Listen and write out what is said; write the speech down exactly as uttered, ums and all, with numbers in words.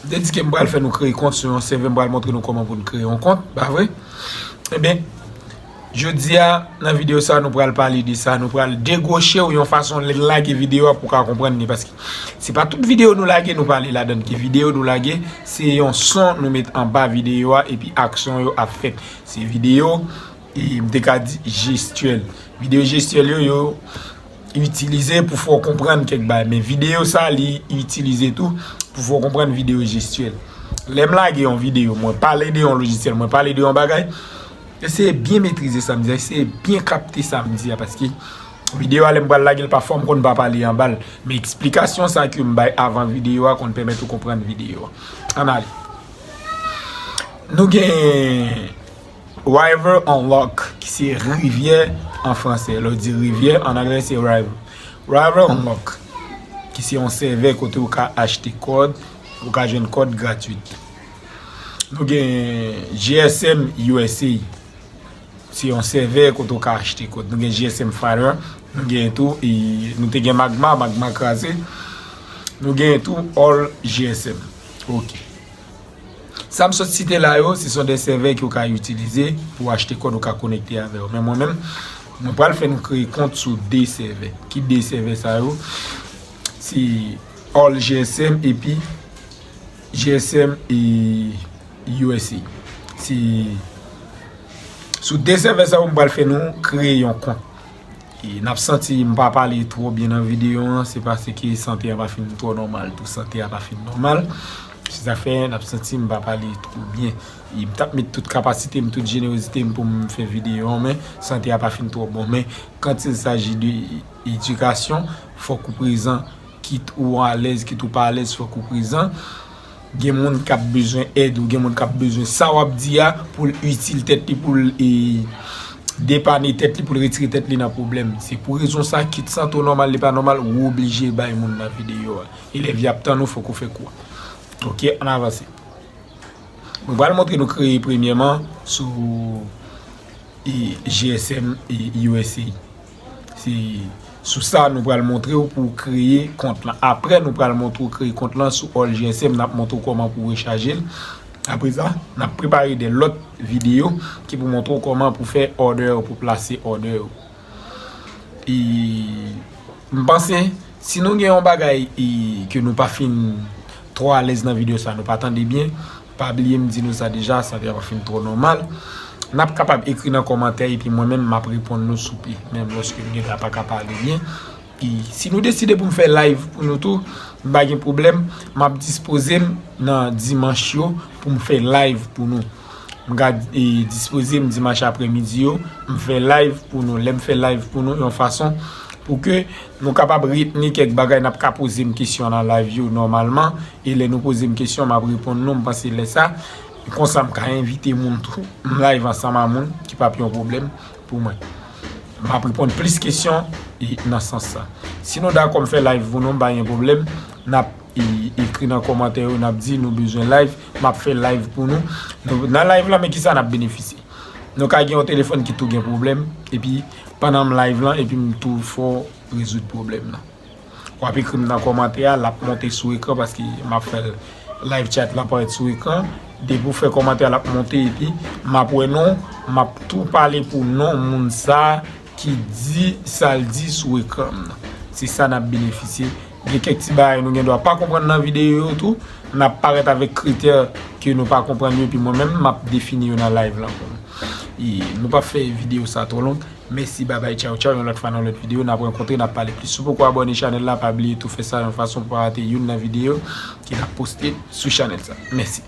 M te di ke m pral fè nou kreye kont sou yon sèvè, m pral montre nou kòman pou n kreye yon kont, pa vre? Ebyen, jodi a, nan videyo sa, nou pral pale de sa, nou pral degwoche w yon fason lè n lage videyo a pou w ka konprann li, paske se pa tout videyo nou lage, nou pale ladan l. Gen videyo nou lage, se yon son nou met anba videyo a, epi aksyon yo ap fèt. Se videyo, e, m te ka di jestyèl. Videyo jestyèl yo, yo itilize pou fè w konprann kèk bagay. Men videyo sa, li itilize tou pou fè w konprann videyo jestyèl. Lè m lage yon videyo, mwen pale de yon lojisyèl, mwen pale de yon bagay, eseye byen metrize sa m di a, eseye byen kapte sa m di a, paske videyo a, lè m pral lage l, pafwa m konn pa pale anba l. Men eksplikasyon sa ke m bay avan videyo a konn pèmèt ou konprann videyo a. Ann ale. Nou gen River Unlock, ki se rivyè an fransè. Lè w di rivyè, an anglè, se river. River Unlock, ki se yon sèvè kote ou ka achte kòd, ou ka jwenn kòd gratwit. Nou gen G S M U S A. Se yon sèvè kote ou ka achte kòd. Nou gen G S M Fighter, nou gen tou, e, nou te gen Magma, Magma kraze. Nou gen tou All G S M. Ok. Sa m sot site la yo, se son de sèvè ke w ka itilize pou w achte kòd ou ka konekte avè yo. Men mwen menm, mwen pral fè nou kreye kont sou de sèvè. Ki de sèvè sa yo? Se All G S M epi G S M e U S A. Se sou de sèvè sa yo m pral fè nou kreye yon kont. E n ap santi m pa pale twò byen nan videyo an, se paske sante a pa fin twò nòmal tou. Sante a pa fin nòmal. Se sa fè n ap santi m pa pale twò byen. E m t ap met tout kapasite m, tout jenerozite m pou m fè videyo an, men sante a pa fin twò bon. Men quand il s'agit de edikasyon, fòk ou prezan, kit ou alèz, kit ou pa alèz, fòk ou prezan. Gen moun k ap bezwen èd ou, gen moun k ap bezwen sa w ap di a pou l itil tèt li, pou l, e, depane tèt li, pou l retire tèt li nan pwoblèm. Se pou rezon sa, kit sante w nòmal, li pa nòmal, ou oblije bay moun nan videyo a. Elèv y ap tann ou, fòk ou fè kou a. Ok, ann avanse. Mwen pral montre nou kreye premyèman sou, e, G S M e U S A. Se sou sa nou pral montre w pou w kreye kont lan. Apre nou pral montre w kreye kont lan sou All G S M, n ap montre w kòman pou w rechaje l. Apre sa, n ap prepare de lòt videyo ki pou montre w kòman pou fè order, pou plase order. E m panse, si nou gen yon bagay, e, ke nou pa fin twò alèz nan videyo sa, nou pa tande byen, pa bliye m di nou sa deja, sante a pa fin twò nòmal. N ap kapab ekri nan kòmantè epi mwen menm m ap reponn nou souple. Menm lòske m genlè pa ka pale byen. E si nou deside pou m fè live pou nou tou, m pa gen pwoblèm, m ap dispoze m nan dimanch yo pou m fè live pou nou. M ka, e, dispoze m dimanch aprèmidi yo, m fè live pou nou. Lè m fè live pou nou, yon fason pou ke nou kapab retni kèk bagay, n ap ka poze m kesyon nan live yo nòmalman, e lè nou poze m kesyon, m ap reponn nou, m panse lè sa, konsa m ka envite moun tou, m live ansanm a moun ki p ap yon pwoblèm pou mwen. M ap reponn plis kesyon, e, nan sans sa. Si nou dakò m fè live pou nou, m pa gen pwoblèm, n ap, e, ekri nan kòmantè yo, n ap di nou bezwen live, m ap fè live pou nou. Nou, nan live lan, men kisa n ap benefisye? Nou ka gen yon telefòn ki tou gen pwoblèm, epi pandan m live lan, epi m tou fè w rezoud pwoblèm nan. W ap ekri m nan kòmantè a, l ap monte sou ekran paske m ap fè live chat la parèt sou ekran. Depi w fè kòmantè a, l ap monte epi m ap wè non w, m ap tou pale pou non moun sa ki di sa l di sou ekran m nan. Se sa n ap benefisye. Gen kèk ti bagay nou gen dwa pa konprann nan videyo yo tou. N ap parèt avèk kritè ke nou pa konprann yo, epi mwen menm, m ap defini yo nan live lan pou nou. E nou p ap fè videyo sa twò long. Mèsi, babay, tchaw, tchaw. Yon lòt fwa nan lòt videyo, n ap rankontre, n ap pale plis. Si w poko abòne chanèl la, pa bliye tou fè sa yon fason pou pa rate youn nan videyo ke n ap poste sou chanèl sa. Mèsi.